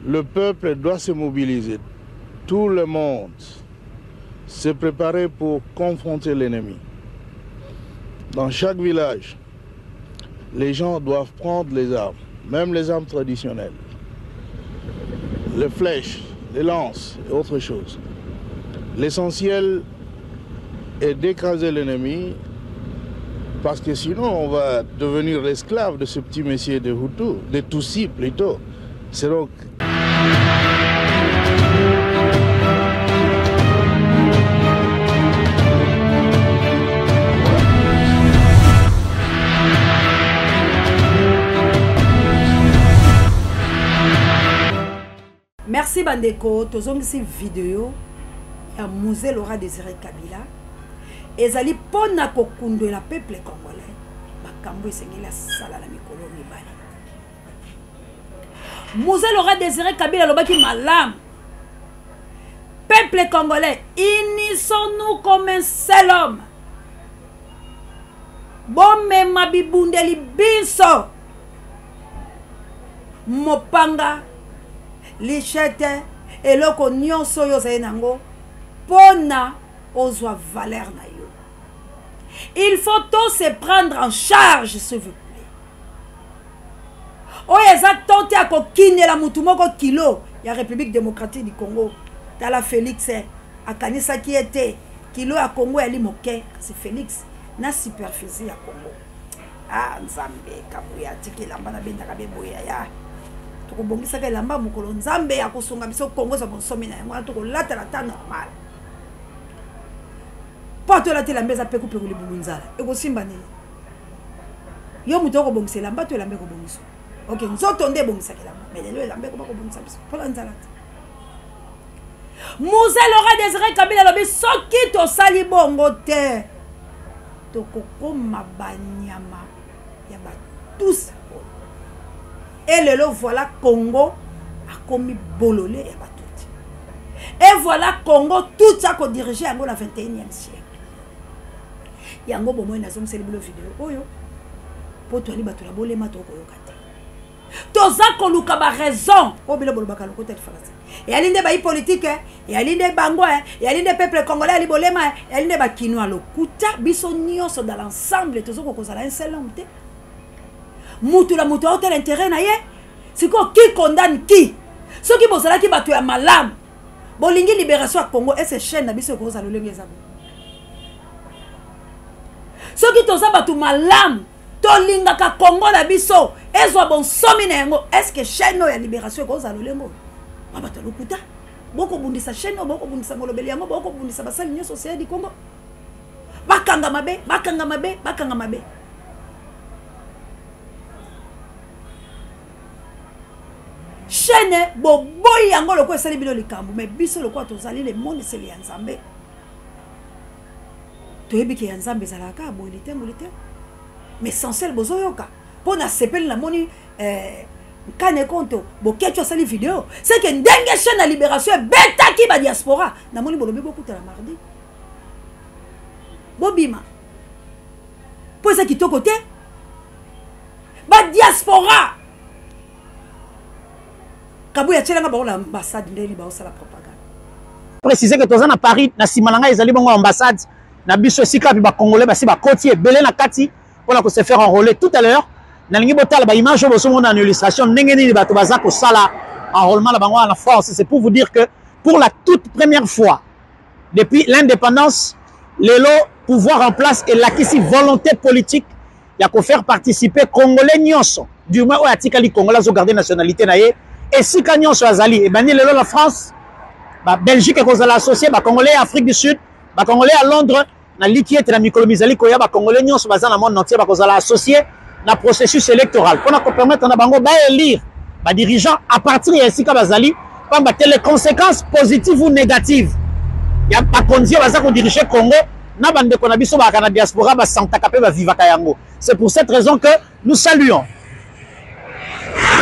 Le peuple doit se mobiliser. Tout le monde se préparer pour confronter l'ennemi. Dans chaque village, les gens doivent prendre les armes, même les armes traditionnelles, les flèches, les lances et autres choses. L'essentiel est d'écraser l'ennemi parce que sinon on va devenir l'esclave de ce petit monsieur de Hutu, de Tutsi plutôt. C'est donc Merci bandeko, tozongisi video ya Mzee Laurent Désiré Kabila ezali mpo na kokundwela peuple congolais makambo esengeli asala na mikolo mibale. Mzee Laurent Désiré Kabila alobaki malamu peuple congolais unissons-nous comme un seul homme bomema bibundeli binso mopanga lichete eloko nyonso oyo ozali nango mpo na ozwa valeur na yo il faut to se prendre en charge s'il vous plaît oyo eza to te ya kokinela motu moko kilo ya république démocratique du congo tala félix eh, akanisaki ye te kilo ya congo yali moke kasi félix na superficie ya congo ah nzambe kabuya atika elamba nabendaka be boye yaya tokobongisaka elamba mokolo nzambe akosunga biso kongo eza bonsomi na yango wana tokolatala ta normal mpo atolata elamba eza pekupeku libulu nzala ekosimba nini yo moto okobongisa elamba to elamba ekobongisa ok nzoto nde ebongisaka elamba mai lelo elamba ekoma kobongisa biso mpo na nzala te Mzee Laurent Desire Kabila alobi soki tosali bongo te tokokoma banyama ya batusi oyo. E lelo voilà Congo akomi bolole ya batuti. Et voilà Congo tutsi akodirige yango na 21e siècle. Yango bomoi nazongiseli bino video oyo mpo toyali bato na bolema tokoyoka te. toza koluka ba raison oyo bino bolobaka lokota lifalanse eyali nde bayi politike eh, eyali nde bango eh, eyali nde peuple congolais ali bolema eh, eyali nde bakinois lokuta biso nyonso dans l'ensemble tozokoka kozala un seul homme te mutu na mutu aotala intérêt na ye sikoyo qui condamne qui soki bozalaki bato ya malamu bolingi libération ya congo ese chaîne na biso ekozala lolenge eza bo soki toza bato malamu tolingaka congo na biso ezwa bonsomi na yango estce chaîne oyo ya libération ekozala lolengo oyo ba bato ya lokuta bokobundisa chaîne oyo bokobundisa molobeli yango bokobundisa basali nyonso seya di congo bakanga mabe bakanga mabe bakanga mabe chaîne boboyi yango lokola esali bino likambo me biso lokola tozali lemoniseli ya nzambe toyebi ke ya nzambe ezalaka kaka boye litembo litembo mais essentiel bozoyoka mpo nasepeli namoni eh, nkane konto boketshu asali video seke ndenge chaîne ya libération ebetaki badiaspora namoni bolobi bokutana mardi bobima mpo eza kitoko te badiaspora kabuya atyelanga bango na ambassade ndenge baosala propagande préciser que toza na Paris na sima na ngai ezali bongo ambassade na biso esika wapi ba congolais basi bakoti ebele na kati mpona ko se faire enrôler tout à l'heure nalingi botala ba image oyo bozomona na illustration ndenge nini bato baza kosala enrôlement na bango wana na France c'est pour vous dire que pour la toute première fois depuis l'indépendance lelo pouvoir en place elakisi volonté politique ya ko faire participer congolais nyonso du moins oyo atikali congolais azo garder nationalité na ye esika nyonso azali ebandi lelo na France ba Belgique ekozala associé ba congolais ya Afrique du Sud ba congolais ya Londres na liki ete na mikolo mizali koya ba congolais nyonso baza na monde entier bakozala associé na processus électoral mpona kopermettre na bango baélire ba dirigeants à partir ya esika bazali pamba te les conséquences positives ou négatives ya bakonzi oyo baza kodirige Congo na bandeko na biso bazalaka na diaspora basantaka mpe bavivaka yango c'est pour cette raison que nous saluons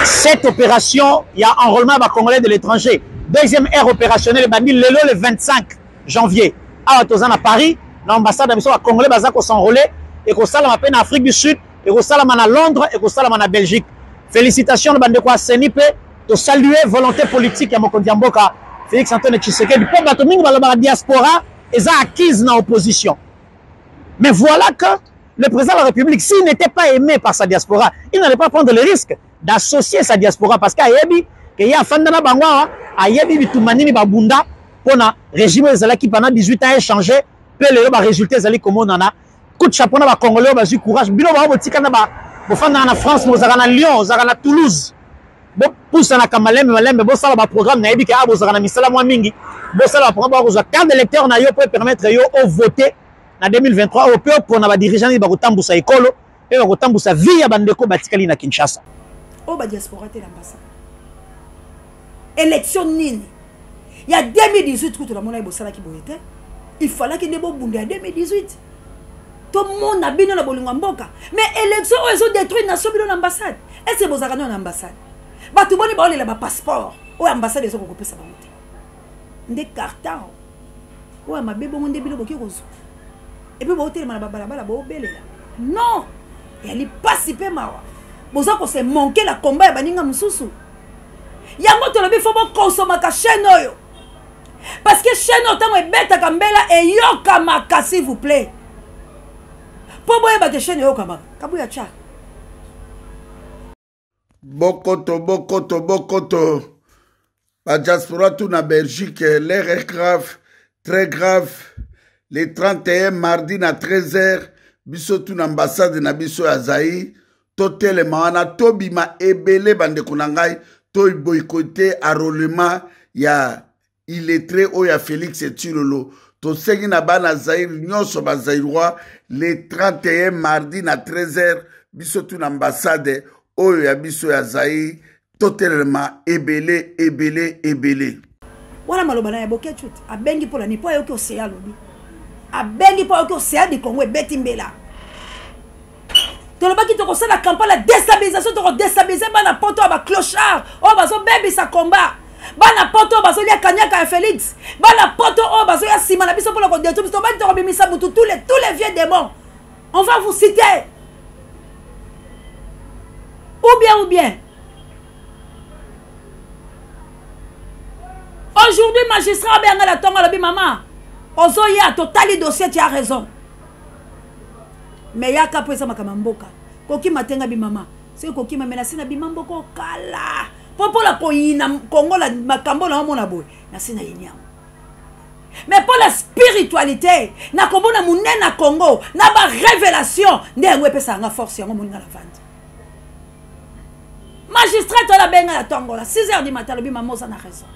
cette opération ya enrôlement ya bacongolais de l'étranger deuxième ère opérationnelle ebandi lelo le 25 janvier awa toza na paris na ambassade na biso bacongolais baza kosenrole ekosalama mpe na afrique du sud ekosalama na londres ekosalama na belgique félicitations na bandeko ya seni mpe. Tosalue volonté politique ya mokonzi ya mboka Félix Antoine Tshisekedi, mpo bato mingi balobaka diaspora eza acquise na opposition. Mais voilà que le président de la République, s'il n'était pas aimé par sa diaspora, il n'allait pas prendre le risque d'associer sa diaspora, parce qu'ayebi que ye afanda na bango awa, ayebi bitumba nini babunda mpona régime oyo ezalaki pendant 18 ans échangé, mpe lelo ba résultat ezali komonana. Coup de chapeau na ba Congolais oyo bazwi courage. Bino bango botika na ba bofandaka na France, bozalaka na Lyon, ozalaka na Toulouse, bopusanaka malembe malembe, bosala ba programme. Nayebi ke awa bozalaka na misala mwa mingi, bosala ba programme bakozwa carte d'électeur na yo mpo epermettre yo ovote na 2023 oyo, mpe opona ba dirigeant nini bakotambusa ekolo mpe bakotambusa vie ya bandeko batikali na Kinshasa. Oyo ba diaspora te na ambassade. Élection nini ya 2018 kutu namonaki bosalaki boye te. Il fallaki nde bobunda ya 2018, tomona bino na bolingo ya mboka. Mais élection oyo ezodétruire nation, bino na ambassade, est ce bozalaka nano na ambassade? Bato boni baolela bapasseport oyo ambassade ezokoka kopesa bango te? Nde carton oyo ya mabe bongo nde bino boki kozwa, et puis botelema na babalabala bobelela. Non, eyali pasi mpe mawa, boza kose manquer la combat ya baninga mosusu. Yango tolobi fo bokonsomaka chaîne oyo, parce que chaîne oyo ntango ebetaka mbela eyokamaka. S'il vous plaît, mpo boyebaka chaîne eyokamaka. Kabuya tya. Bokoto, bokoto, bokoto, badiaspora tout na Belgique. L'heure est grave, très grave. Le 31, mardi, na 13h, biso tout na ambassade na biso ya Zaïre, totelema wana, tobima ebele. Bandeko na ngai, toboycotter enrôlement ya illettré oyo ya Félix Tshilolo. Tosengi na bana Zaire nyonso, bazairois, le 31, mardi, na 13h, biso tu na ambassade oyo ya biso ya Zaire, totelema ebele, ebele, ebele. Wana maloba na ya Boketshu. Abengi mpo na nini? Mpo ayoki oseya alobi, abengi mpo ayoki Océan du Congo ebeti mbela. Tolobaki tokosala campagne ya déstabilisation, tokodéstabilise bana poto ya baclochard oyo bazobebisa combat, bana poto oyo bazolia kaniaka ya Félix, bana poto oyo bazoya nsima na biso mpona kodétruire biso. Tobandi, tokobimisa butu tous les vieux démons, on va vous citer ou bien ou bien. Aujourd'hui, magistrat abenga na ntongo, alobi: "Mama, ozoya, totali dossier, tu as raison, mais yaka mpo eza makambo ya mboka." Kokima te. Nga bimama soki kokima me nasi nabima mboka okala, mpo mpola koyina kongola makambo na omona boye, nasi nayini yango. Mais mpo la spiritualité, nakomona monene na Congo na barévélation, nde yango epesaka nga force. Yango moninga na vandi. Magistrat oyo abenga na ntongo na 6 heures du matin, alobi: "Mama, oza na raison,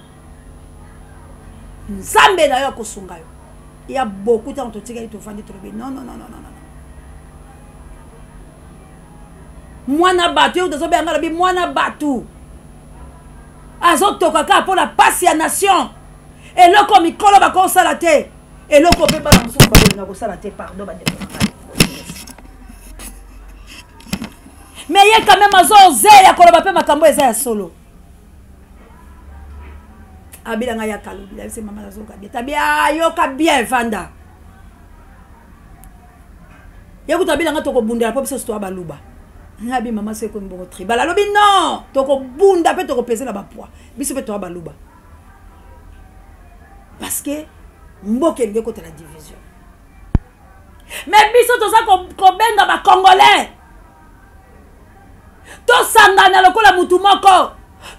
Nzambe na yo akosunga yo." Ya beaucoup ntango totikali tovandi, tolobi: "Non, non, non, non, non, non." Mwana bato yo tozobenga, alobi mwana bato azotoka kaka mpo na pasi ya nation. Eloko mikolo bakosala te, eloko mpe bana mosusu bakolinga kosala te. Pardon, bandeko na ngai, mais ye quand même azozeya koloba mpe makambo eza ya solo. Abilanga ya kalobi nayebisi: "Mama, nazoyoka bien." Tabi ayoka bien, vanda. Ye kutu abilanga: "Tokobundela mpo biso toa baluba." Ngabi: "Mama, so ekomi bongo tribal." Alobi: "Non, tokobunda mpe tokopesela bapoids, biso mpe toa baluba," parce que mboka elingi ekotela division. Mais biso toza kobenga bacongolais, tosangana lokola mutu moko,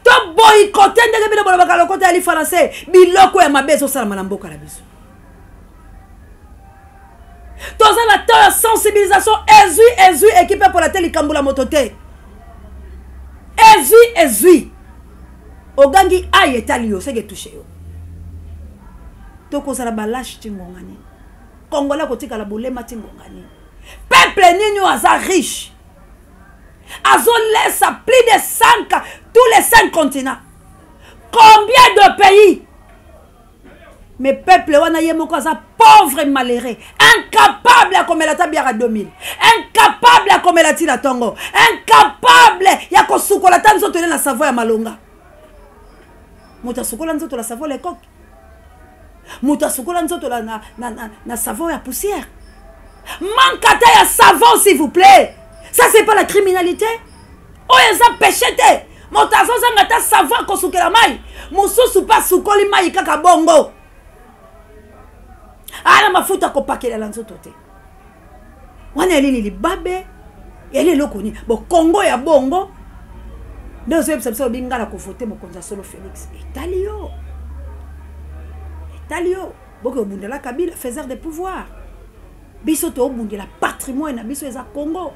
toboyikote ndenge bino bolobaka lokota ya lifrançais, biloko ya mabe ezosalama na mboka na biso. Toza na temps ya sensibilisation. Ezwi, ezwi ekipe epola te, likambo la moto te. Ezwi, ezwi, ogangi ai etali yo, seke etouche yo. Tokozala balâches ti ngonga nini? Congolais akotikala bolema ti ngonga nini? Peuple nini oyo aza riche, azolesa plus de 5, tous les 5 continents, combien de pays, mais peuple wana ye moko aza pauvre, malheureux, incapable ya komela ata bière 2000, incapable ya komela ntina ntongo, incapable ya kosukola ata nzoto ele na savon ya malonga? Moto asukola nzoto na savon lecoq, moto asukola nzoto na savon ya poussière, manque ata ya savon, s'il vous plaît. Ça, c'est pas la criminalité? Oyo eza péché te? Moto azozanga ata savon akosukela mai, mosusu mpe asukoli mai kaka bongo, ala mafuta akopakelela nzoto te. Wana elini libabe, yali eloko nini? Bo Kongo ya bongo nde ozoyebisa biso obi nga na kovote mokonzi ya solo Félix. Etali yo, etali yo. Boke obundela Kabila, faiseur de pouvoir. Biso tobundela patrimoine na biso eza Congo.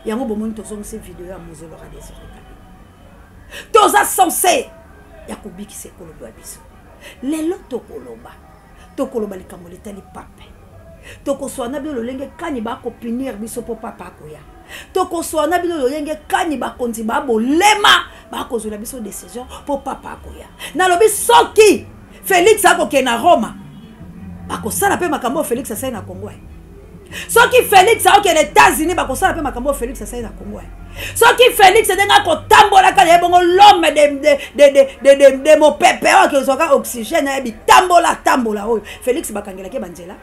Yango bomoni tozongisi video ya Mzee Laurent Désiré Kabila. Toza censé ya kobikisa ekolo ya biso. Lelo tokoloba, tokoloba likambo litali pape. Tokoswana bino lolenge kani bakopinir biso po papa akoya. Tokoswana bino lolenge kani bakonzi ba bolema bakozwela biso décision po papa akoya. Nalobi soki Félix akokende na Roma, bakosala pe makambo oyo Félix asali na Congo. Soki Félix akokende États-Unis, bakosala pe makambo oyo Félix asali na Congo. Soki Félix ndenge akotambolaka na ye bongo l'homme de mopepe oyo akozwaka oxygène na ye bitambola tambola oyo Félix bakangelaki banzela.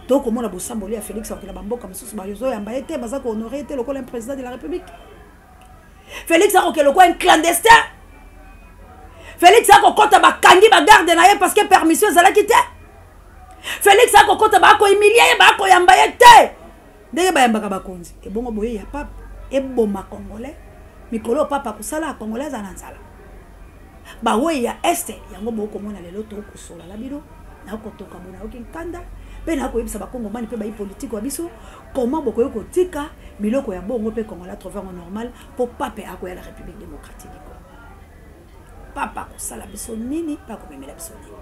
Tokomona bosamboli ya Félix akokenda bamboka mosusu bazoyamba ye te, baza kohonore ye te lokola un président de la République. Félix akokende lokola un clandestin. Félix akokota bakangi bagarde na ye parce que permission ezalaki te. Félix akokota bakohumilie ye, bakoyamba ye te ndenge bayambaka bakonzi. Ebongo boye ya pape eboma congolais mikolo pape akosala congolais aza na nzala. Bawei ya este yango bokomona lelo tokosola na bino, nakotoka bo nayoki nkanda mpe nakoyebisa bakongomani mpe bayi politike wa biso comment bokoki kotika biloko ya bongo mpe congolais atrouve yango normal mpo pape akoya la République démocratique du Congo. Papa akosala biso nini mpe akomemela biso nini?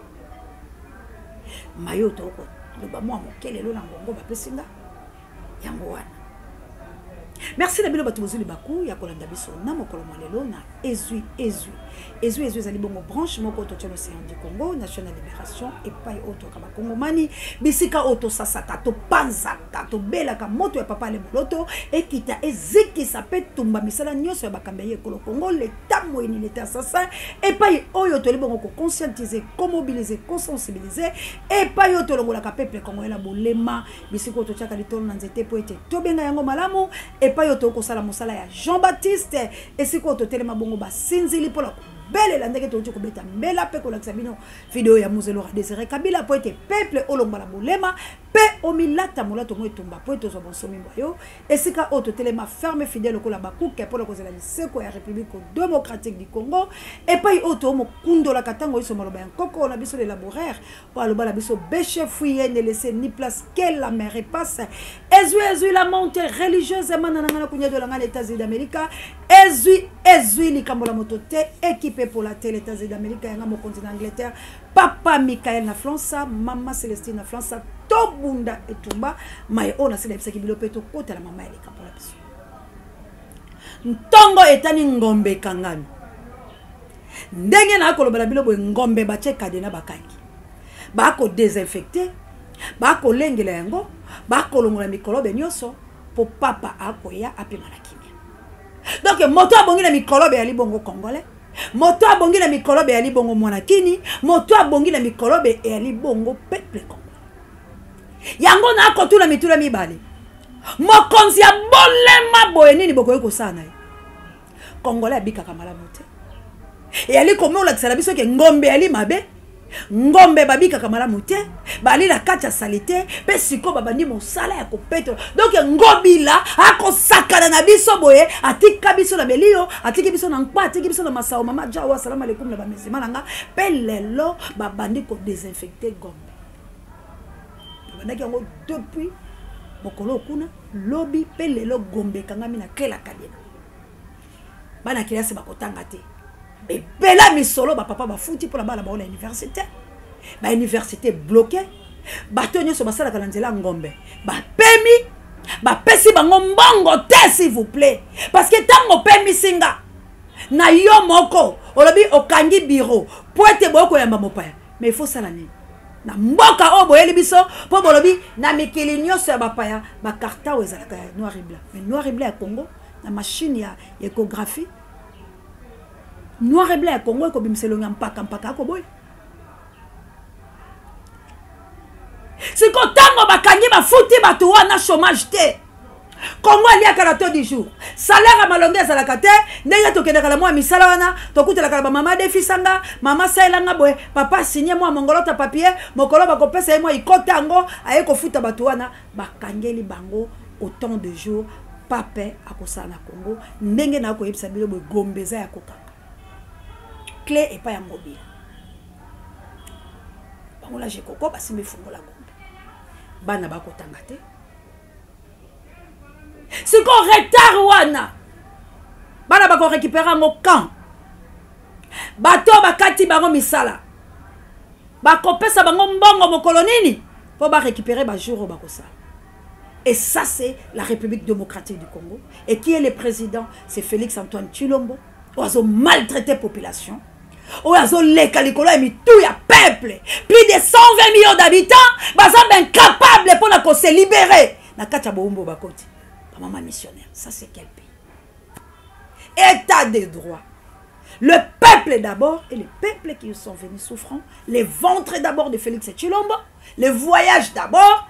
Mayo tokoloba mwa moke lelo na ngongo bapesi nga yango wana. Merci na bino bato bozwi libaku ya kolanda biso na mokolo mwa lelo na Ezwi Ezwi. Ezwi Ezwi ezali bongo branche moko totia l'Océan du Congo, National Libération, epai oyo toyoka bakongomani, bisika oyo tosasaka, topanzaka, tobelaka moto ya papa Ale Boloto, ekita ezikisa mpe tumba misala nyonso ya bakambi ya ekolo Congo, l'État moyini, l'État assassin, epai oyo toli bongo koconscientiser, komobiliser, kosensibiliser, epai oyo tolongolaka peuple congolais na bolema, bisika oyo totiaka litolo na nzete mpo ete tobenga yango malamu, epai oyo tokosala mosala ya Jean-Baptiste, esika oyo totelema bongo basinzili mpo na kobelela ndenge touti kobeta mbela mpe kolakisa bino video ya Mzee Laurent Désiré Kabila mpo ete peuple olongwa na bolema mpe omilata molato mo etumba mpo ete ozwa bonsomi bwa yo, esika oyo totelema ferme fidèle lokola bakuke mpo na kozela liseko ya République démocratique du Congo, epai oyo tomokundolaka ntango nyonso maloba ya nkoko na biso le laboureur oyo aloba na biso bêche fouille ne laissez ni place que la mer passe. Ezwi ezwi la monte religieuse emana na ngai na kunyadola ngai na États-Unis d'Amérique. Ezwi ezwi likambo la moto te équipe pour la télé États-Unis d'Amérique yanga mokonzi na Angleterre, papa Michael na France, mama Célestine na France, tobunda etumba mai oyo nasila yebisaki bilo mpe tokotela mama ya likambo la biso. Ntongo etani ngombe ekangami ndenge na kolobela bino boye, ngombe batie kadena bakangi, bakodesinfecte, bakolengela yango, bakolongola mikolobe nyonso mpo papa akoya apema na kimia. Donc moto abongi na mikolobe ya libongo congolais, moto abongi na mikolobe ya libongo mwana kini, moto abongi na mikolobe ya libongo peuple congolais. Yango na akotuna mituna mibale, mokonzi ya bolema boye nini bokoki kosala na ye? Congolais abikaka malamu te, eyali komolakisa na biso ke ngombe yali mabe, ngombe babikaka malamu te, bali na kati ya salite, mpe sikoyo babandi mosala ya kopetola. Donc ngobila akosakana na biso boye, atika biso na belio, atiki biso na nkwa, atiki biso na masao. Mama jawa salamu alaikum na bamizima na nga. Mpe lelo babandi kodesinfecte gombe, babandaki yango depuis mokolo kuna lobi, mpe lelo gombe ekangami na kela kadena. Bana kelasi bakotanga te, ebela misolo bapapa bafuti mpona bana bango na université, ba université bloqué, bato nyonso basalaka na nzela ngombe bapemi, bapesi bango mbongo te, s'il vous plaît. Parce que ntango opemisi nga na yo moko olobi okangi bureau po ete boye koyamba mopaya, mais il faut sala nini na mboka oyo boyeli biso? Mpo bolobi na mikili nyonso ya bapaya bakarta oyo ezalaka ya noir et blanc, mais noir et blanc ya Congo na machine ya échographie, noir et blanc ya Congo ekobimisa elongi ya mpaka mpaka akoboya. Siko ntango bakangi bafuti bato wana chômage te. Kongo aliaka na taux du jour, salaire ya malonga ezalaka te. Ndenge tokendaka na mwa misala wana, tokutelaka na bamama defisanga, mama salelanga boye, papa signe mwa mongolota papier, mokolo bakopesa ye mwa ikota yango aye kofuta bato wana, bakangeli bango autant de jours. Pape akosala na Congo ndenge na koyebisa bino boye, Gombe eza ya kokanga clé epai ya Ngobila. Bango la jekoko basimbi fungola Gombe, bana bakotanga te. Sikoyo retard wana bana bakorécupere yango quand bato bakati bango misala, bakopesa bango mbongo mokolo nini mpo barécupere bajour oyo bakosala? Et ça, c'est la République démocratique du Congo. Et qui est le président? C'est Félix Antoine Tshilombo. Oyo maltraité population, oyo azoleka likolo ya mitu ya peuple. Plus de 120 millions d'habitants baza baincapable mpona kose libérer na kati ya bowumbu bakoti. Bamama missionnaire, ça c'est quel pays? État de droit, le peuple d'abord, et les peuples qui sont venus souffrant, les ventres d'abord de Félix Tshilombo, le voyage d'abord,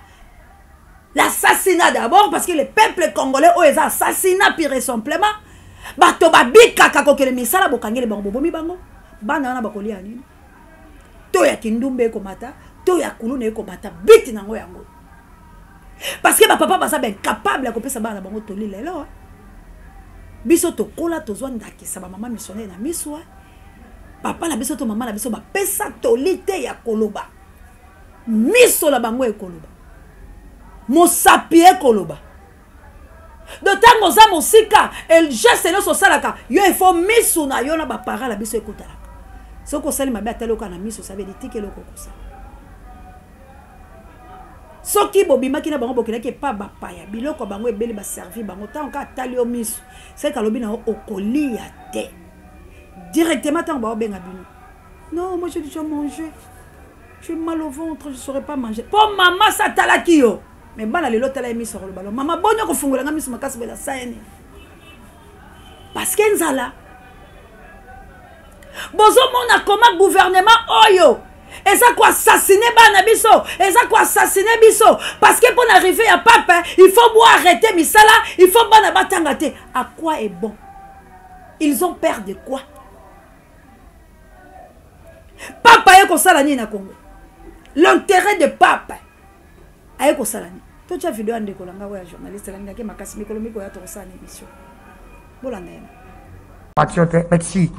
l'assassinat d'abord, parce que le peuple congolais oyo eza assassinat pire et simplement. Bato babikaka kokende misala, bokangeli bango, bobomi bango. Bana wana bakolia nini? To ya kindumba ekomata, to ya kuluna ekomata, biti nango yango, parce que bapapa baza baincapable ya kopesa bana na bango toli. Lelo biso tokola, tozwa ndakisa bamama missionnaire na miso. Papa na biso to mama na biso bapesa toli te ya koloba. Miso na bango ekoloba, mosapi ekoloba. Do ntango oza mosika, geste nyonso osalaka yo efo misu na yo na baparent na biso ekutanaka. Soki osali mabe, atali oka na miso, osabeli tika eloko okosala. Soki bobimaki na bango, bokendaki epa bapaya, biloko bango ebeli, baservi bango, ntango kaka atali yo miso, seke alobi na yo okolia te directement. Ntango baobenga bino: "Non, moi j'ai déjà mangé, j'ai mal au ventre, je saurais pas manger", mpo mama sa atalaki yo. Mais bana lelo, tala ye miso, akoloba lo: "Mama, boni okofungola nga miso makasi boye? Nasala nini?" Parce que nzala. Bozomona koma gouvernement oyo eza koassassine bana biso, eza koassassine biso, parce que mpo na arrivé ya pape, il faut bo arrêter misala, il faut bana batanga te. À quoi est bon? Ils ont peur de quoi? Pape aye kosala nini na Congo? L'intérêt de pape, aye kosala nini? Totya video ya ndeko na ngai oyo ya journaliste, alingaki makasi. Mikolo mikoya tokosala na émission, bolanda ye. Patriote, merci,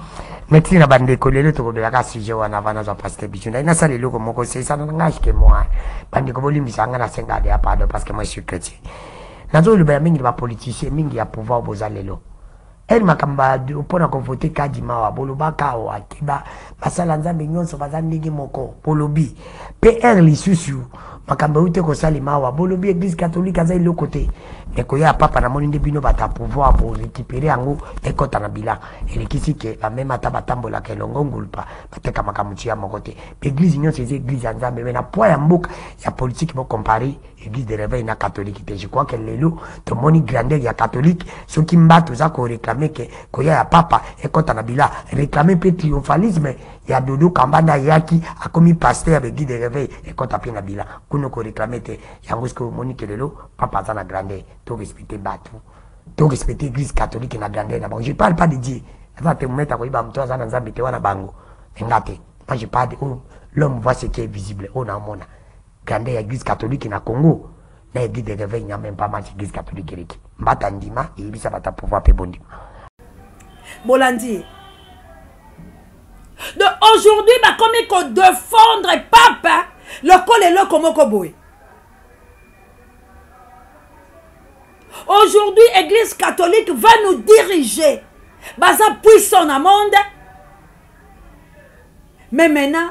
merci na bandeko. Lelo tokobelaka sujet wana. Avant nazwa pasteur Biso, ndai nasala eloko moko sesana na ngai ke moi, bandeko bolimbisa nga, nasenga deya pardon, parce que moi je suis chrétien. Nazoloba ya mingi na bapoliticien mingi ya pouvoir. Boza lelo ere makambo mpona kovote Kadima awa, bolobaka awa te basala Nzambe nyonso baza ndenge moko. Bolobi mpe ere lisusu makambo euti kosalema awa, bolobi Église catholique aza eloko te. Me koya ya papa, namoni nde bino bato ya pouvoir borécupere yango, ekɔta na bilan. Elekisi ke bameme ata batambolaka elongo, ngulupa batekamaka motu ya moko te. Baeglise nyonso eza église ya Nzambe, me na poids ya mboka ya politike, bocompare église de réveil na catholique te. Je crois que lelo tomoni grandeur ya catholique. Soki mbato oza koréclame ke koya ya papa ekɔta na bilan, réclame mpe triomphalisme ya Dodo Kamba nde ayaki akomi pasteur ya baeglise de réveil, ekɔta mpe na bilan kuna, koréclame te yango. Soki omoni ke lelo papa aza na grandeur, to respecte bato, to respecte église catholique na grandeur na bango. Je parle pas de Dieu, aza te mometa koyeba moto aza na Nzambe te wana bango nga te. Moi je parle de oh, l'homme voit ce qui est visible. Oyo naomona grandeur ya église catholique na Congo na église de réveil nya même pas match. Église catholique eleki mbata ndima eyebisa bato ya pouvoir mpe bondima. Bolandi ye. Donc aujourd'hui bakomi kodefendre pape lokola eloko moko boye. Aujourd'hui église catholique va nous diriger, baza puissant na monde. Mais maintenant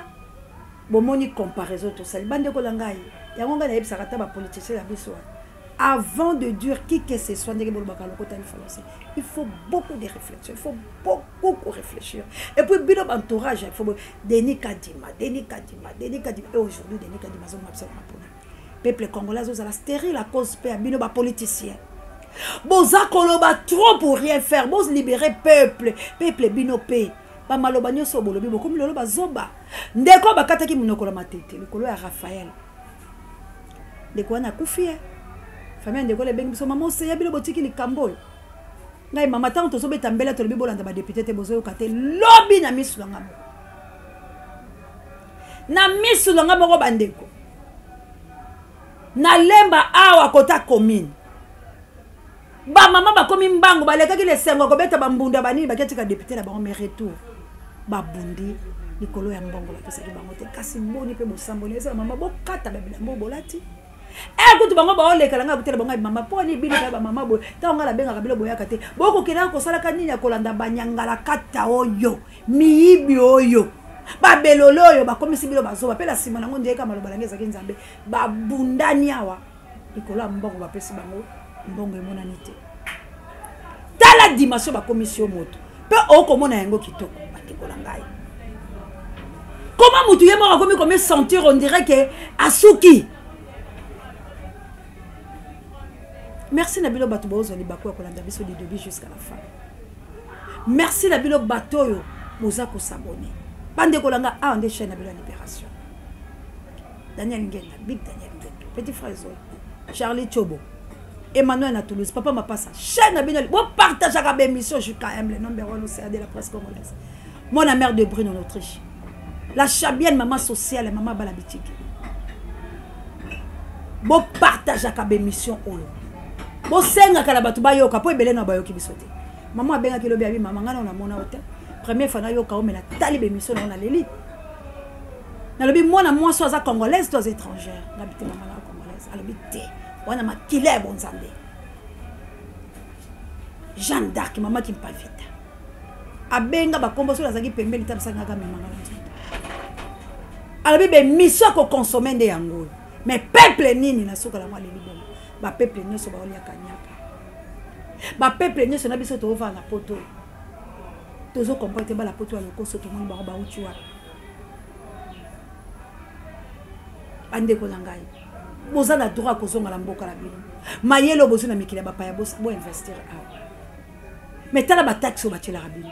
bomoni comparaison tosali. Bandeko na ngai, yango ngai nayebisaka ata bapoliticien na biso wana, avant de dire qui que ce soit, ndenge bolobaka lokota français, il faut beaucoup de réflexion, il faut beaucoup réfléchir. Et puis bino entourage, il faut Denis Kadima, Denis Kadima, Denis Kadima. Et aujourd'hui Denis Kadima azonga biso na mpona peuple congolais azozala stérile à cause mpe ya bino bapoliticien. Boza koloba trop pour rien faire. Bozolibérer peuple, peuple bino mpe bamaloba nyonso bolobi, bokomi lelo bazoba. Ndeko bakataki monoko na matete likolo ya Raphaël, ndeko wana akufi ye. Famille ya ndeko ebengi biso, mama oseya bino botiki likambo oyo. Ngai mama, ntango tozobeta mbela tolobi bolanda badepute te, bozoyoka te. Lobi na misu na ngai moko, na misu na ngai moko bandeko, nalemba awa kota commune, bamama bakomi mbangu, balekaki na esengo ya kobeta bambunda banini, baketika depute na bango, mais retour babundi likolo ya mbongo bapesaki bango te. Kasi boni mpe bosamboli ezala mama, bokata babilambo bolati. Eh, kutu bango baolekela ngai kutela bango mama, mpo nini bino kaka bamama boye? Ntango ngai nabengaka bino boyaka te, bokokendaka kosalaka nini ya kolanda banyangalakata oyo, miyibi oyo, babelole oyo bakomisi bino bazoba? Mpe na nsima nango ndeyeka maloba na ngai ezalaki Nzambe. Babundani awa likolo ya mbongo bapesi bango, mbongo emonani te. Tala dimension bakomisi yo moto mpe okomona yango kitoko. Bandeko na ngai, koma motu ye moko akomi komi sentir, on dirait ke asuki. Merci na bino bato bozwa libaku ya kolanda biso du début jusqu'à la fin. Merci na bino bato oyo boza kosabone. Bandeko na nga, awa nde chaîne na bino ya libération. Daniel Ngenda, Big Daniel Ngenda, petit frère Zola, Charlie Chobo, Emmanuel na Toulouse, Papa Mapasa, chaîne na bino, bopartageaka baémission JKM, le number one océan de la presse congolaise. Mwana mère de Brune en Autriche. La Chabienne, maman sociale, maman Balabitiki. Bopartageaka baémission oyo. Bosengaka na bato bayoka, mpo ebele na bayoki biso te. Mama abengaki lobi, abi mama, ngai na namona yo te. Première fois nayoka omela tali baémission na yo naleli. Nalobi mwana mwasi aza congolaise to aza étrangère? Ngabi te mama na congolaise. Alobi te wana makila ya bonzambe. Jeanne d'Arc, mama Kimpavita. Abenga bakombo soki azalaki pembeni ta bisaki ngaka memanga na nzoto. Alobi bemission ya kokonsome nde yango oyo. Mais peuple nini na suka lango aleli bongo? Ba peuple nyonso baolia kanyaka. Ba peuple nyonso na biso toovanda na poto. Tozo comprendre te bala poto ya lokoso tomoni bango bauti wapi. Bandeko na ngai, boza na droit kozonga na mboka na bino. Mayele oyo bozwi na mikili ya bapaya, boinvestir awa. Mais tala bataxe oyo batielaka bino,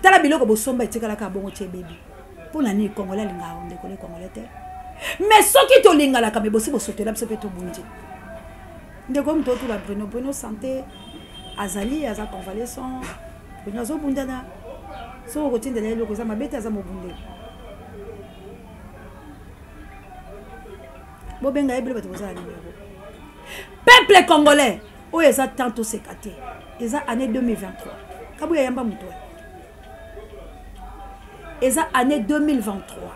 tala biloko bosomba etikalaka bongo tie ebebi. Mpo na nini congolais alingaka ndeko ne congolais te? Mais soki tolingalaka, me bosi bosotela biso mpe tobundi. Ndeko moto otula Bruno, Bruno santé azali, aza convalescent. Bruno azobundana, soki okotindela ye eloko eza mabe te, aza mobundeli. Bobenga ye bino bato boza na numero. Peuple congolais, oyo eza temps toseka te, eza année 2023. Kabuya yamba moto wana. Eza année 2023,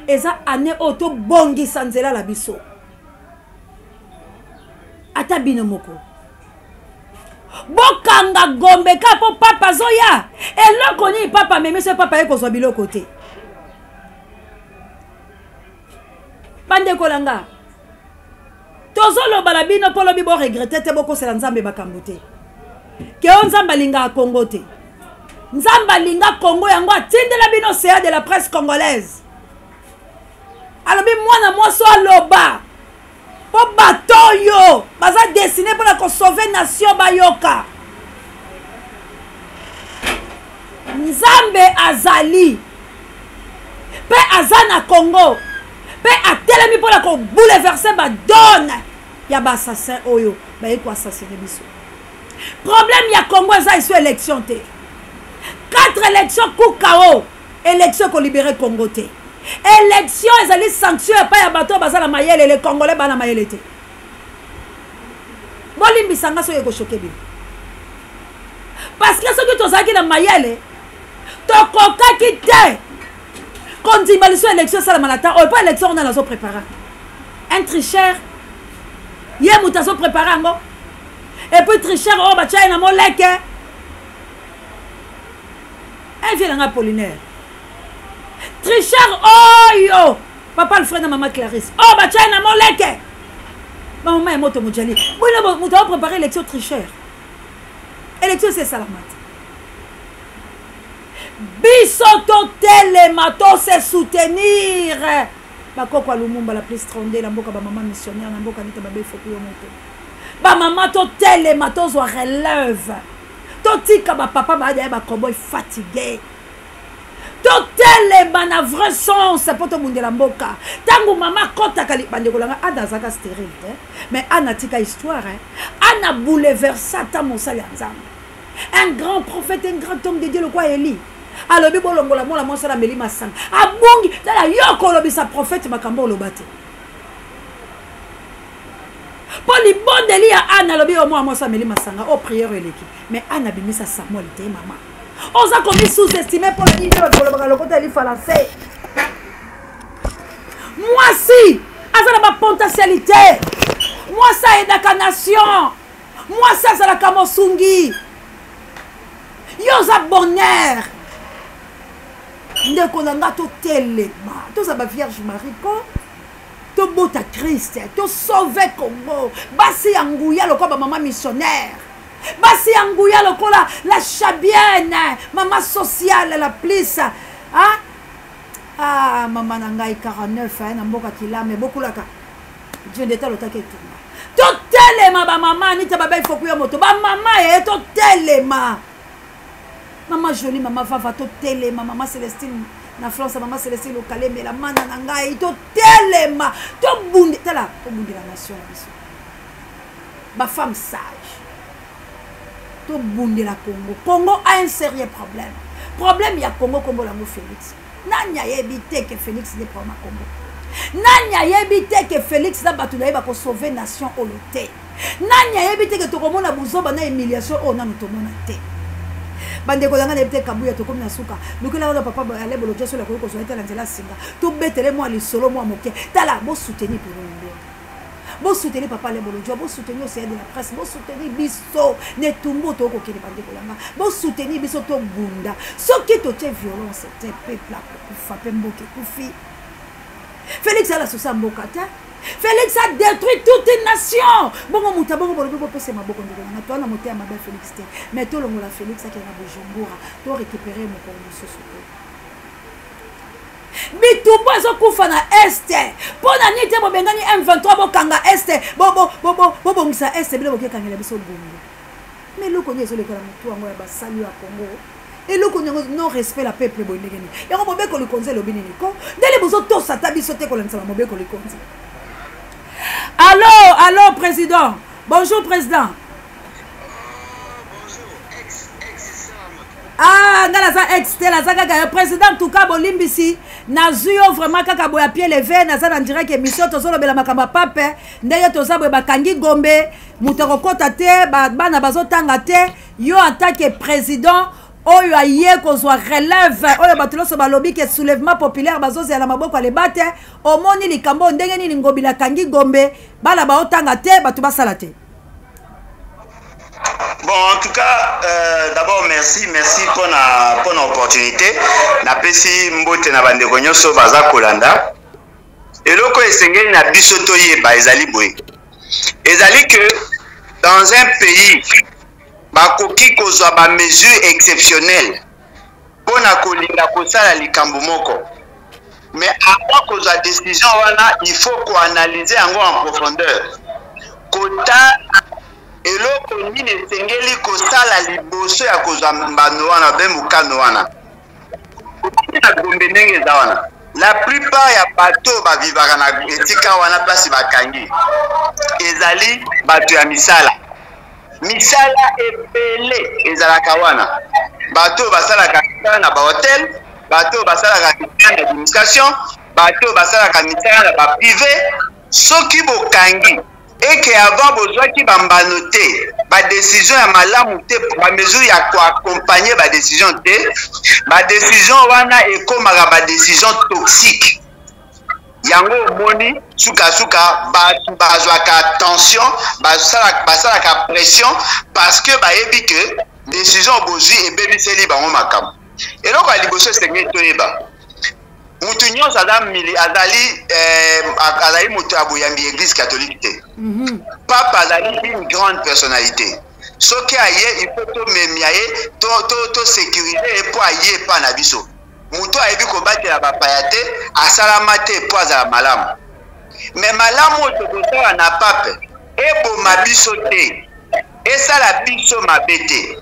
eza année oyo tobongisa nzela na biso. Ata bino moko bokanga gombe ka mpo papa azoya. Eloko nini papa amemi so papa ye kozwa biloko te? Bandeko na nga, tozoloba na bino mpo lobi boregrete te, bokosela Nzambe makambo te. Ke oyo Nzambe alingaka Kongo te. Nzambe alinga Kongo, yango atindela bino CA de la presse congolaise. Alobi mwana mwasi aloba mpo bato oyo baza destine mpona kosauve nation bayoka. Nzambe azali mpe aza na Congo mpe atelemi mpona kobouleverse badone ya baassassin oyo baye koassassine biso. Problème ya Congo eza esu élection te. 4 élections kukao, élection ekolibere Congo te. Élection ezali sanction epai ya bato oyo baza na mayele. Le congolais bana mayele te. Bolimbisa nga soki ekoshoke bino, parce que soki tozalaki na mayele tokokaki te kondima liso élection esalama na temps oyo. Mpo élection wana nazoprépare un tricheur, ye moto azoprépare yango, et puis tricheur oyo batya ye na moleke. Un vieux nanga Apollinaire, tricheur oyo papa Alfred na mama Clarisse oyo batya ye na moleke, bamama ya moto mojali bino moto aoprépare élection tricheur. Élection esi esalama te. Biso totelema, tose soutenir bakoko ya Lumumba, la plus 32 na mboka, bamama missionnaire na mboka nita babefoku yo moto. Bamama totelema, tozwa relève, totika bapapa baada ya bakoboy fatigue. Totelema. Totelema na vrai sens mpo tobundela mboka. Ntango mama akɔtaka, bandeko na nga, Ana azalaka stérile te, mais Ana atika histoire. Ana bouleversa ata mosali ya Nzambe, un grand prophète, un grand homme de Dieu lokwa Eli. Alobi bolongola mwana mwasi wana ameli masanga, abungi. Tala, yo kolobisa prophète makambo oloba te, mpo libondeli ya Ana, alobi yo mwana mwasi ameli masanga, o prière eleki, mais Ana abimisa Samuel te. Mama, oza komi sous-estime mpo na nini? Bato kolobaka lokota ya lifalanse. Mwasi aza na bapotentialité, mwasi ayedaka nation, mwasi azalaka mosungi. Yo oza bonheur, ndeko na nga. Totelema, toza bavierge Marie ko tobota Krist, tosauve Congo. Basi ya nguya lokola bamama missionnaire, basi ya nguya lokola la Chabienne, mama sociale la plus, ah? Ah, mama na ngai 49 na mboka Kilame, bokulaka Dieu nde talotaki etumba. Totelema bamama Anita, baba ifoku ya moto, bamama ye, totelema. Mama Jolie, mama Vava, totelema. Mama Celestine na France, mama Celestine Okalemela, mana na ngai, totelema, tobunde. Tala, tobundela nation na biso. Bafemme sage, tobundela Congo. Congo a un sérieux problème. Problème ya Congo, kombo lango Félix. Nani ayebi te ke Félix nde problème ya Congo? Nani ayebi te ke Félix na bato na ye bakosauve nation oyo te? Nani ayebi te ke tokomona buzoba na humiliation oyo nanu tomona te? Bandeko na ngai, nayebi te. Kabuya, tokomi na suka. Lukelaka na papa Ale Bolodja, soki akoki kozwa ye, tala nzela singa, tobetele mwa lisolo mwa moke. Tala, bosoutenir Pero Mbongo, bosoutenir papa Ale Bolodja, bosoutenir Océan de la Presse, bosoutenir biso na etumbu tokokende. Bandeko na nga, bosoutenir biso, tobunda. Soki totie violence te, peuple akokufa mpe mboka ekufi. Félix ala sosa mboka te. Félix a détruit toute une nation. Bongo moto abongo, bolobi bopesa maboko. Ndeko nanga, toa na motema mabe Félix te, mais tolongola Félix, akende na Bujumbura, to récupérer mokolo mosusu te. Bitumba ezokufa na Est mpo na nini te? Bobengani M23, bokanga Est, bobongisa Est. Bino bokekangela biso Gombe, mais eloko nini ezoleka na motu yango ya basali ya Congo? Eloko nini yango? Non respect la peuple, boye ndenge nini yango? Mobeko likonzi elobi nini ko? Ndenge bozotosa ata biso te kolandisa bamobeko likonzi. Allo, allo, président, bonjour président. Ah, nga naza ex te, naza kaka yo président. En tout cas bolimbisi, nazwi yo vraiment kaka boye pied levé. Naza na direct émission, tozolobela makambo ya pape. Ndenge toza boye, bakangi Gombe, moto akokɔta te, bana bazotanga te. Yo en tant que président oyo aye kozwa relève, oyo bato nyonso balobi ke soulèvement populaire bazozela na maboko ya leba te, omoni likambo oyo ndenge nini? Ngobila akangi Gombe, bana baotanga te, bato basala te. Bon, en tout cas, d'abord merci, merci pour la pour l'opportunité. Napesi mbote na bandeko nyonso baza kolanda. Eloko esengeli na biso toyeba ezali boye. Ezali que dans un pays, bakoki kozwa ba mesures exceptionnelles mpona kolinga kosala likambo moko. Mais avant kozwa décision wana, il faut koanalyser yango en profondeur. Kotala eloko nini esengeli kosala liboso ya kozwa mbano wana be mokano wana. Na Gombe, ndenge eza wana, la plupart ya bato oyo bavivaka na esika wana, place bakangi, ezali bato ya misala. Misala ebele ezalaka wana: bato oyo basalaka misala na bahotel, bato oyo basalaka misala na administration, bato oyo basalaka misala na baprivé. Soki bokangi eke avant bozwaki bambano te, badécision ya malamu te, bamesure ya koaccompagne badécision te, badécision wana ekomaka badécision toxique. Yango omoni, sukasuka bato bazwaka tension, basalaka pression, parce que bayebi ke décision bozwi ebebiseli bango makambo. Eloko ya liboso esengeli toyeba, mutu nyonso aza mili azali moto ya boyambi église catholique te. Pape azali une grande personnalité. Soki aye, il faut tomemia ye, tosécurize ye mpo aye epa na biso. Moto ayebi kobatela bapaya te, asalama te mpo azala malamu. Me malamu oyo tokosala na pape eboma biso te, esala biso mabe te.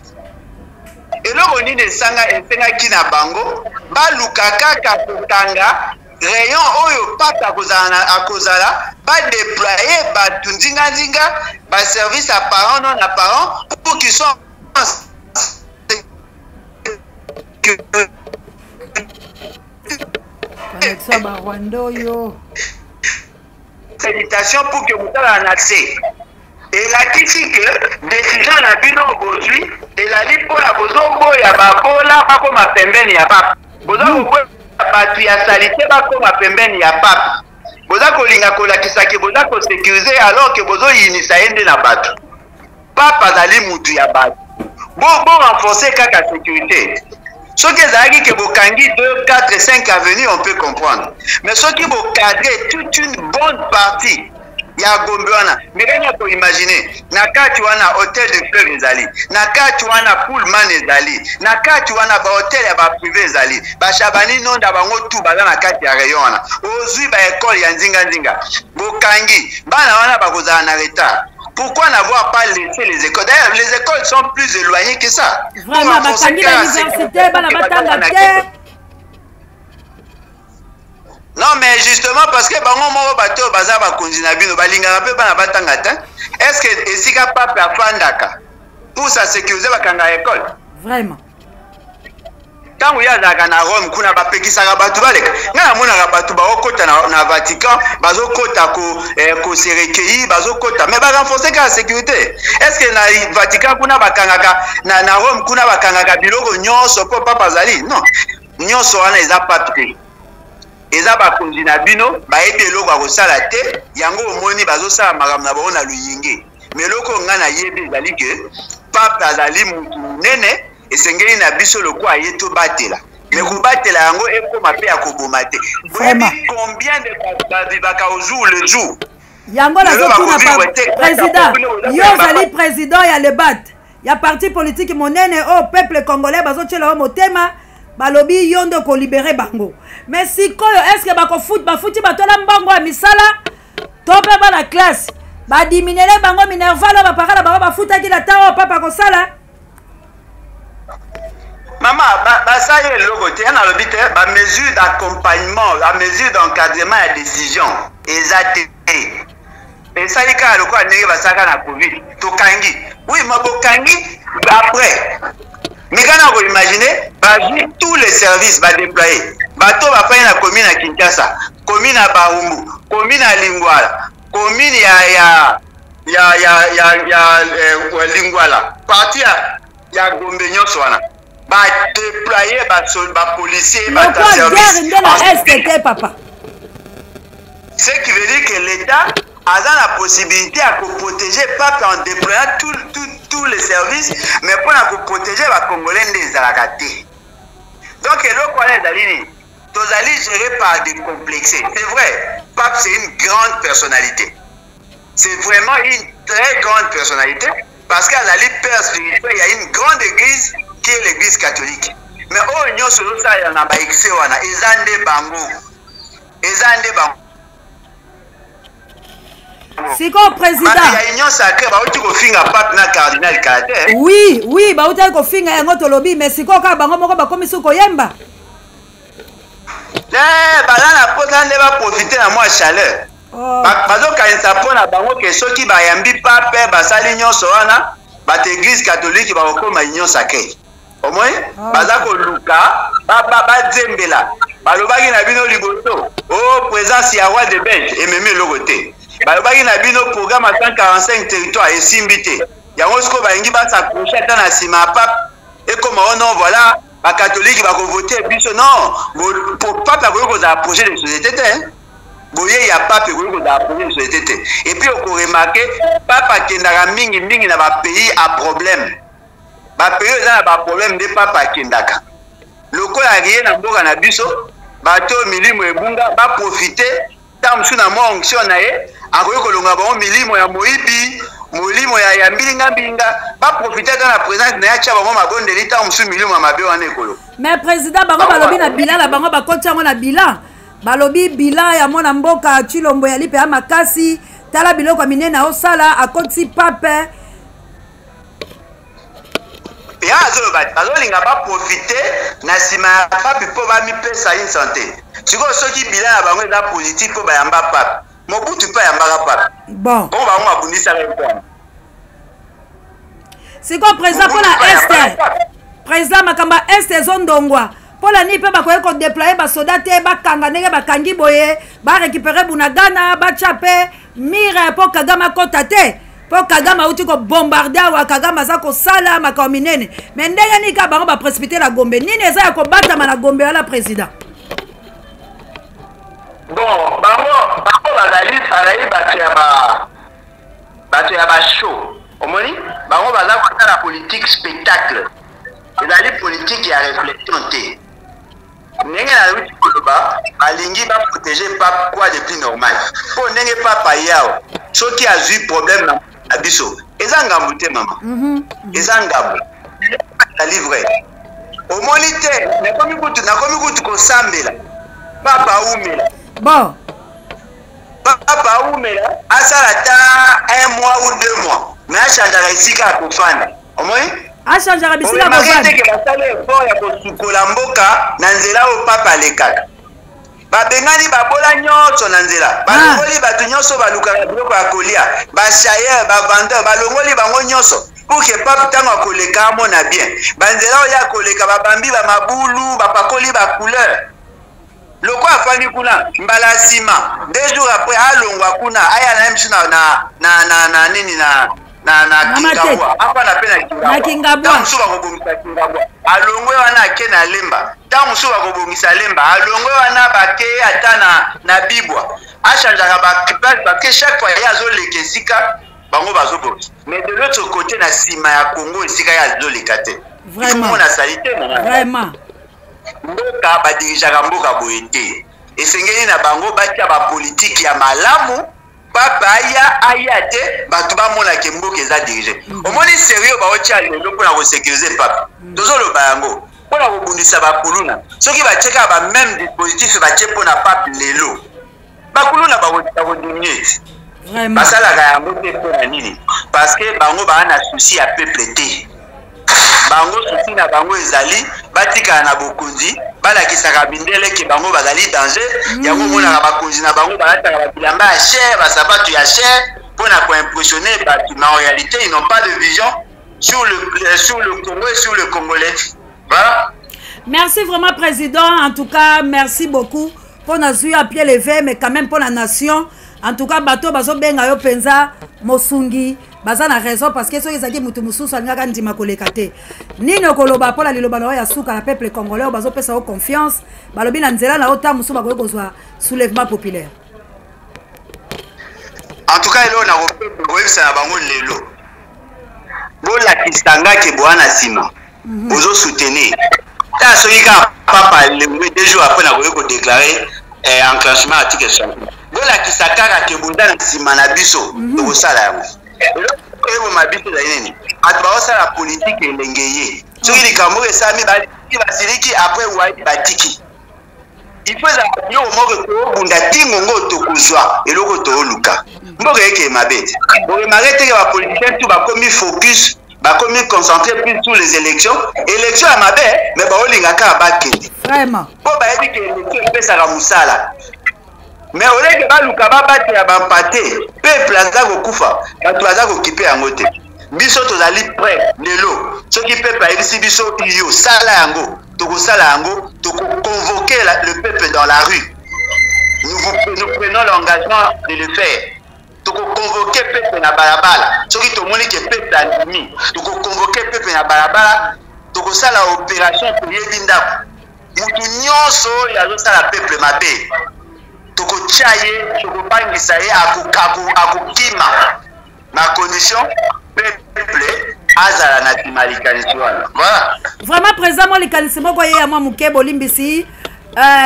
Eloko nini esanga esengaki na bango baluka kaka kokanga rayon oyo pape akozala na akozala ba déployer bato nzinganzinga ba service apparent non apparent pour qu'ils soient en Connexion ba Rwanda oyo. Félicitations pour que mosala na se elakisi ke decision na bino bozwi ezali mpona bozoboya babola bakoma pembeni ya pape, boza koboya bato ya salite bakoma pembeni ya pape, boza kolinga kolakisa ke boza kosécuriser alors ke bozoyinisa ye nde na bato. Pape azali mutu ya bato, bo bo renforcer kaka sécurité. Soki ezalaki ke bokangi 2 4 5 avenue, on peut comprendre, mais soki bocadre toute une bonne partie ya Gombe wana, ndenge ya koimagine na kati wana hotel de fleuve ezali, na kati wana Pullman ezali, na kati wana bahotel ya baprivé ezali, bashabani nonda bango tu baza na kati ya rayon wana. Ozwi baekole ya nzinganzinga, bokangi bana wana bakozala na retard. Pourquoi n'avoir pas laissé les écoles? D'ailleurs, les écoles sont plus éloignées que ça. Vraiment, bakangi ba université, bana batanga te. Non, mais justement, parce que bango moko bato baza bakonzi na bino, balingaka mpe bana batanga te. Est-ce que esika pape afandaka pour sa sécuriser bakanga école? Vraiment. Ntango ye azalaka na Rome kuna, bapekisaka bato baleka. Ngai namonaka bato baokota na Vatican, bazokota kose recueillir, bazokota, mais barenforce kaka sécurité. Est ce que na Vatican kuna bakangaka, na Rome kuna bakangaka biloko nyonso mpo papa azali? Non, nyonso wana eza pape te, eza bakonzi na bino bayebi eloko ya kosala te. Yango omoni bazosala makambo na bango na luyinge. Mais eloko oyo ngai nayebi ezali ke pape azali mutu monene, esengeli na biso lokola ye tobatela, mais kobatela yango ekóma mpe ya koboma te. Boyebi combien de bato bavivaka au jour le jour? Yango nazotuna, président, yo ozali président ya lebat ya parti politique monene oyo peuple congolais bazotiela yo motema, balobi yo nde okolibere bango. Mais sikoyo, est ce que bakofuti, bafuti bato na mbongo ya misala to mpe bana classe badiminuele bango minerval oyo bapaka na bango bafutaki na ntango oyo papa kosala? Mama, basali eloko te. Ya nalobi te, bamesure d'accompagnement, bamesure d'encadrement ya décision eza te. Esali kaka lokola ndenge basalaka na Covid, tokangi. Oui, ma bokangi après meka na koimagine bazwi tous les services, badéploye bato bafai na commune ya Kinshasa, commune ya Barumbu, commune ya Lingwala, commune ya Lingwala, partie ya Gombe nyonso wana badéploye bapolicier. Lokola guerre nde na Est te, papa. Ce qui veut dire que l'État aza na possibilité ya koprotéger pape en déployant tous les services, mais mpona koprotéger bacongolais nde ezalaka te. Donc eloko wana ezali nini? Tozali géré par des complexés. C'est vrai, pape, c'est une grande personnalité, c'est vraiment une très grande personnalité, parce qu'azali père spirituel, il y a une grande église qui est l'église catholique. Mais oyo nyonso ozosalela na baexcès wana, eza nde bango, eza nde bango. Sikoyo, président, ya Union sacrée bauti kofinga pape na cardinal kala te. Oui, bautaki kofinga yango, tolobi. Mais sikoyo kaka bango moko bakomi su koyemba. Te, baza na mposa nde baprofite na mwa chaleur. Oh. Bazokanisa mpo na bango ke soki bayambi pape, basali nyonso wana, bato église catholique bakokoma Union sacrée. Omoi baza koluka bazembela. Balobaki na bino liboso o présence ya roi de Belge ememi eloko te. Balobaki na bino programme ya 145 territoire esimbi te. Yango sikoyo balingi bas'accroche ata na nsima ya pape, ekoma o non, voilà, bakatholike bakovote biso. Non, pape akoki kozala projet de société te. Boye ya pape ekoki kozala projet de société te. Et puis okoremarquer, pape akendaka mingi mingi na bapays à problème. Bapays oyo eza na baproblème nde pape akendaka. Lokola aye na mboka na biso, bato oyo milimo ebunga baprofite ntango mosusu na mwa onction na ye, akoki kolonga bango milimo ya moyibi, molimo ya mbilinga mbilinga. Baprofite ata na présence na ye, atya bango mabondeli, ntango mosusu milimo ya mabe wana ekolo. Mais président, bango balobi na bilan na bango, bakoti yango na bilan, balobi bilan ya mwana mboka Chilombo ya lipe ya makasi. Tala biloko ya minene aosala, akotisi pape. Ya azoloba bazolinga baprofite na nsima ya pape mpo bamipesa une santé. Sikoyo soki bilan na bango eza positif mpo bayamba pape, Mobutu mpe ayambaka pape. Bon, bongo bango babundisaka ye mpo Sikoyo président, mpo na este, président, makambo ya este ezondongwa mpo na nini? Mpe bakoki kodeploye basoda te, bakanga ndenge bakangi boye, barécupere Bunagana, batya mpe mire mpo Kagame akɔta te, mpo Kagame auti kobombarde awa. Kagame aza kosala makambo minene, me ndenge nini kaka bango baprécipité na Gombe? Nini eza ya kobatama na Gombe wana, président? Bon, bango bazali bato ya ba show. Omoni, bango baza kosala politique spectacle, ezali politique ya réflexion te. Ndenge nayuti koloba, balingi baprotéger pape, quoi de plus normal? Mpo ndenge pape aye awa, soki azwi problème na biso, eza ngambu te, mama. Eza ngambu, ezali vrai. Omoni te, nakomi kutu kosambela papa aumela. Bon. Papa aumela, asala ata un mois ou 2 mois, mais achangeaka esika ya kofanda. Omoni? Achangeaka bisika. Kofanda teke basala effort ya kosukola mboka na nzela oyo papa alekaka. Babengani babola nyonso na nzela, balongoli bato nyonso balukaka biloko ya kolia, bachayeur, bavendeur, balongoli bango nyonso pour que pape, ntango akoleka, amona bien banzela oyo akoleka. Babambi bamabulu, bapakoli bacouleur. Lokola afandi kuna, mbala nsima, 2 jours après, alongwa kuna, aya na ye misu na nini, na Kingabwa, afanda mpe na Kingabwa. Ntango mosusu bakobongisa Kingabwa, alongwe wana, ake na Lemba. Ntango mosusu bakobongisa Lemba, alongwe wana, bake ata na Bibwa. Achangeaka baplace parce que chaque fois ye azoleka esika bango bazobongisa. Mais de l'autre côté, na nsima ya Congo, esika ye azoleka te, Vraiment. asali te. Vraiment. Mboka badirigeaka mboka boye te. Esengeli na bango batia bapolitike ya malamu. Papa aya te, bato bamonake mboka eza dirigé. Omoni sérieux, baotia lelo mpona kosécuriser pape. Tozoloba yango mpona kobundisa bakuluna. Soki batie kaka bameme dispositif batie mpona pape lelo, bakuluna bakodiminuer ti. Basalaka yango te. Mpona nini? Parce que bango baa na souci ya peuple te. Bango, souci na bango ezali batikala na bokonzi, balakisaka mindele ke bango bazali danger. Yango omonaka bakonzi na bango balataka babilamba ya cher, basapatu ya cher, mpona koimpressionner bato. Mais en réalité, ils n'ont pas de vision sur le Congo et sur le Congolais. Voilà. Merci vraiment, président. En tout cas, merci beaucoup mpo nazwi ya pied levé, mais quand même mpo na nation. En tout cas, bato bazobenga yo mpenza mosungi, baza na raison, parce que soki ezalaki motu mosusu, alingaka ndima koleka te. Nini okoloba mpo na liloba na yo ya suka na peuple congolais oyo bazopesa yo confiance? Balobi na nzela na yo, ta mosusu bakoki kozwa soulèvement populaire. En tout cas, eloko nakoyebisa na bango lelo, bolakisa nga ke boya na nsima, bozosoutenir. Ta soki kaka papa alengwe, 2 jours après, nakoki kodéclarer enclenchement article 60. Bolakisa kaka ke boza na nsima na biso, tokosala yango. Eloko eboma biso ezali nini? Bato baosala politike elenge ye. Soki likambo oyo esalami, basiliki, après wai batiki. Il faut ezala biloko moko tobunda ntingo ngo tokozwa eloko tooluka. Mboka eke mabe te. Oremarquer teke bapoliticien tout bakomi focus, bakomi concentré plus sur les élections. Élection ya mabe, mais baolinga kaka bakende. Vraiment. Mpo bayebi ke élection epesaka mosala. Mais oleke baluka babatela bampate, peuple aza kokufa, bato baza kokipe yango te. Biso tozali prêt lelo. Soki peuple ayebisi biso yo sala yango, tokosala yango. Tokoconvoquer le peuple dans la rue. Nous prenons l'engagement de le faire. Tokoconvoquer peuple na balabala. Soki tomoni ke peuple andimi, tokoconvoquer peuple na balabala, tokosala opération toyebi ndako. Mutu nyonso oyo azosala peuple mabe, tokotia ye, tokobangisa ye, akokima, na condition peuple azala na nsima likanisi wana. Voilà. Vraiment, président, mwa likanisi moko ye ya mwa moke, bolimbisi.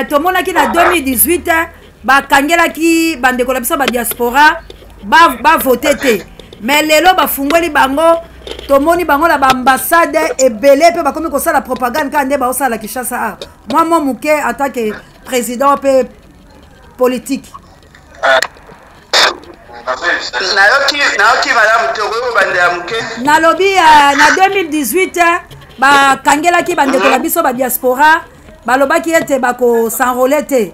Tomonaki na 2018 bakangelaki bandeko na biso badiaspora bavote ba te, mais lelo bafungoli bango. Tomoni bango na baambassade ebele mpe bakomi kosala propagande kaka nde baosala Kinshasa. A mwa moke, en tant que président mpe politique. Nayoki malamu te, okoki kobandela moke. Nalobi na 2018. Bakangelaki bandeko na biso ba diaspora, balobaki ete bako s'enrôler te.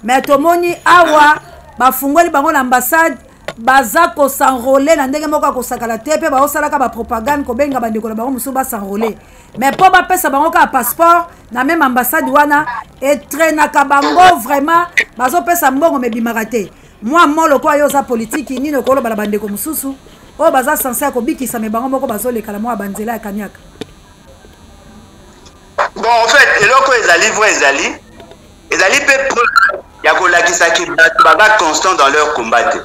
Mais tomoni awa bafungoli bango na ambassade, baza ko s'enrôler na ndenge moko ya kosakana te, mpe baosalaka ba propagande kobenga bandeko na bango mosusu ba s'enrôler. Mais mpo bapesa bango kaka passeport na même ambassade wana etrainaka bango vraiment, bazopesa mbongo mebimaka te. Mwa molo kwa yo oza politiki nini okoloba na bandeko mosusu oyo baza sense ya kobikisa me bango moko bazoleka na mwa banzela ya kaniaka? Bon, en fait, eloko ezali vrai, ezali mpe preuve ya kolakisa ke bato baza constant dans leur combat te.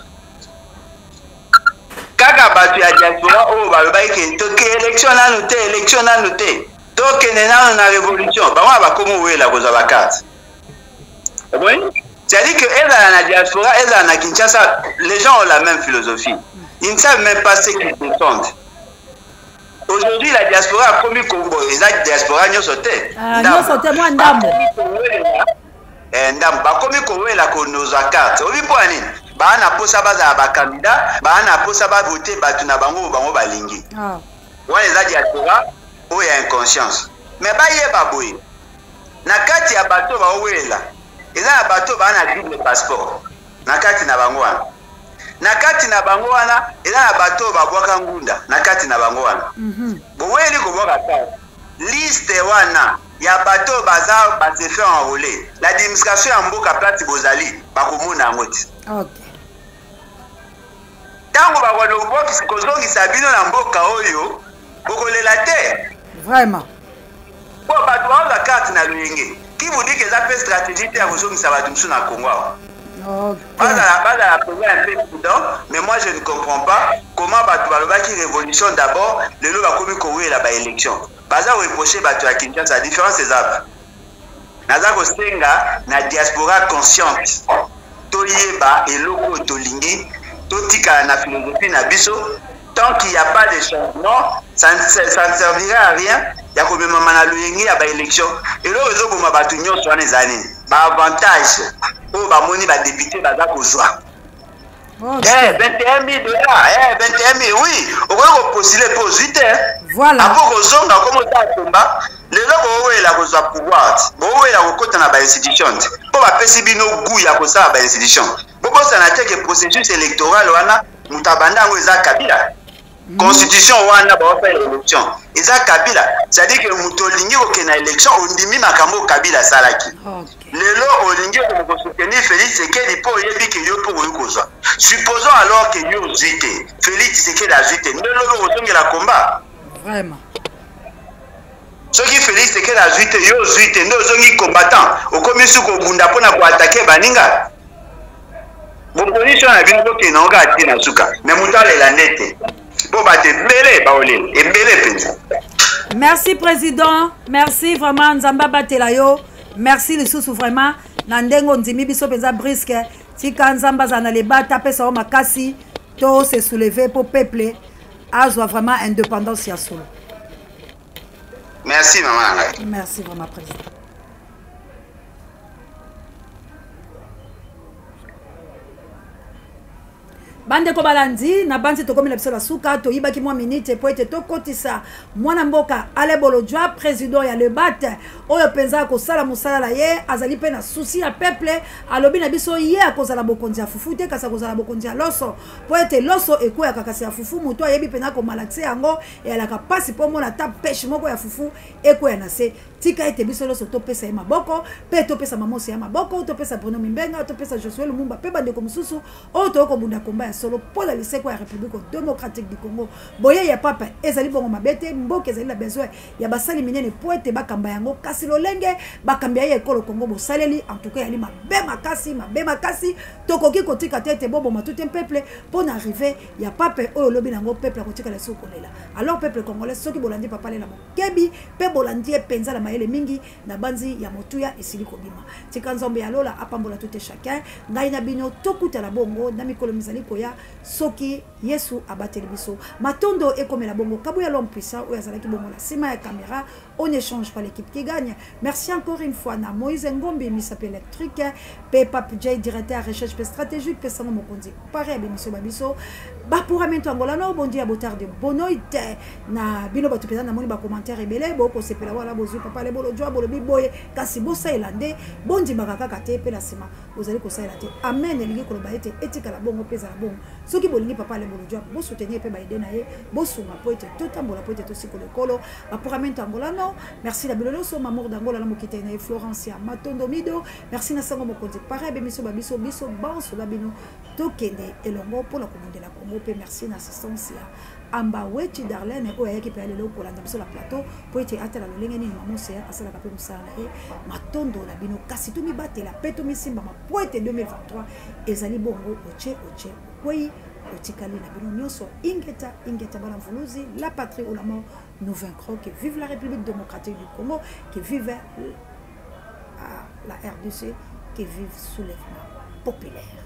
Kaka bato ya diaspora oyo balobaki ke toke élection nanu te, élection nanu te, tokende nanu na révolution, bango na bakomi owela kozwa bacarte. Omoni, c'est-à-dire que ezala na diaspora, ezala na Kinshasa, les gens ont la même philosophie, ils ne savent même pas ce qu'ils défendent. Aujourd'hui, la diaspora akomi Congo, eza diaspora nyonso te. Ah, nyonso te, mwa ndambo. Ndambo bakomi kowela konozwa carte. Obi mpo ya nini? Baa na posa bazala bacandidat, baa na posa bavote bato na bango oyo bango balingi. Wana eza diaspora oyo ya inconscience. Mais bayeba boye, na kati ya bato baowela, eza na bato baa na double passeport na kati na bango wana. Na kati na bango wana eza na bato oyo babwaka ngunda na kati na bango wana. Boweli kobwaka carte, liste wana ya bato oyo baza base faire enrôler, l'administration ya mboka place bozali bakomona yango te. Ntango bakona kozongisa bino na mboka oyo, bokolela te. Vraiment. Po bato baoza carte na loyenge, qui vous dit que eza mpe stratégie te ya kozongisa bato mosusu na Congo awa? Bazala mpenza un peu prudent. Mais moi, je ne comprends pas comment bato balobaki révolution d'abord, lelo bakomi kowela baélection, baza koreproche bato ya Kinshasa. Différence eza, naza kosenga na diaspora consciente, toyeba eloko oyo tolingi, totikala na philosophie na biso. Tant qu'il n'y a pas de changement, ça ne servira à rien ya komemama na loyenge ya baélection. Eloko ezoboma bato nyonso wana eza nini? Baavantage oyo bamoni badepute baza kozwa. 21 000 dollars, 21 000, oui, okoki kopostule mpo ozwi te. Apo kozonga okomi otala komba. Lelo bowela kozwa pouvoir te, bowela kokota na bainstitution te, mpo bapesi bino goût ya kosala bainstitution. Bobosana te ke processus électoral wana, moto abanda yango eza Kabila. Constitution wana baosala élection eza Kabila. C'est-à-dire que moto olingi kokende na élection, ondimi makambo oyo Kabila asalaki. Lelo olingi okende kosoutenir Félix Tshisekedi mpo oyebi ke yo mpo okoki kozwa. Supposons alors ke yo ozwi te, Félix Tshisekedi azwi te, nde lobi okozongela komba. Vraiment. Soki Félix Tshisekedi azwi te, yo ozwi te, nde ozongi combattant, okomi su kobunda mpona koatake baninga. Boposition na bino bokende nango kaka ti na suka, mais moto alela nde te, mpo bato ebele baolela ebele mpenza. Merci président, merci vraiment, Nzambe abatela yo. Merci lisusu vraiment na ndenge ondimi biso mpenza briske. Tika Nzambe azala na lebata, apesa yo makasi to se soulever mpo peuple azwa vraiment indépendance ya solo. Merci mama na ngai. Merci vraiment président. Bandeko balandi na banzi, tokomi na biso na suka. Toyibaki mwa minute po ete tokotisa mwana mboka Ale Bolodjwa, président ya Lebat, oyo mpenza akosala mosala na ye, azali mpe na souci ya peuple. Alobi na biso ye akozala bokonzi ya fufu te, kasi akozala bokonzi ya loso, po ete loso ekweyaka, kasi ya fufu moto ayebi mpenza komalakise yango eyalaka mpasi mpo omona ata peshe moko ya fufu ekweya na se. Tika ete biso nyonso topesa ye maboko, mpe topesa Mamosi ya maboko, topesa Bruno Mimbenga, topesa Josue Lumumba mpe bandeko mosusu oyo toyei kobunda komba ya solo mpo na lisekwa ya République démocratique du Congo. Boye ya papa ezali bongo mabe te, mboka ezali na besoin ya basali minene mpo ete bakamba yango, kasi lolenge bakambi ya ye ekolo Congo bosaleli en tout cas yali mabe makasi, mabe makasi. Tokoki kotika te ete boboma tout un peuple mpo na arrivée ya pape oyo lobi nango peuple akotikala lisusu kolela. Alors peuple congolais, soki bolandi papa lela bokebi mpe bolandi ye mpenza na mayele mingi na banzi ya motuya esili kobima. Tika Nzambe ya lola apambola tout et chacun. Ngai na bino tokutana bongo na mikolo mizali koya. ekoya soki Yesu abateli biso. Matondo ekomela bongo Kabuya l'homme puissant oyo azalaki bongo na sima ya caméra. On échange pas l'équipe qui gagne. Merci encore une fois na Moïse Ngombi misapi électrique pe Pape J directeur recherche pe stratégique pe sango mokonzi pare ya bemiso ba biso ba pour amento angola no bon dia botarde bonoite na bino bato mpenza namoni bacommentaire ebele bokosepela wana bozwi papa lebolo jwa bolobi boye kasi bosalela nde bondimaka kaka te mpe na nsima bozali kosalela te. Amen elingi koloba ete etikala bongo mpe ezala bongo. Soki bolingi papa lebolo jwa, bosoutenir mpe baide na ye, bosunga mpo ete totambola mpo ete tosikola ekolo. Bapuramento angolano, merci na bino nyonso. Mamour d'Angola na mokitani na ye Florencia Matondo Mido, merci na sango mokonzi pare bemiso ba biso biso banso na bino tokende elongo mpo na kobundela Congo. Mpe merci na assistance ya Amba Wechi Darlene oyo ayaki mpe lelo kolanda biso na plateau mpo ete atala lolenge nini Mama Océan asalaka mpe mosala na ye. Matondo na bino, kasi tomibatela mpe tomisimbama mpo ete 2023 ezali bongo otie otie okwei otikali na bino nyonso. Ingeta ingeta bana mvuluzi, la patrie ou la mort, nous vaincrons. Que vive la République démocratique du Congo, que vive la RDC, que vive soulèvement populaire.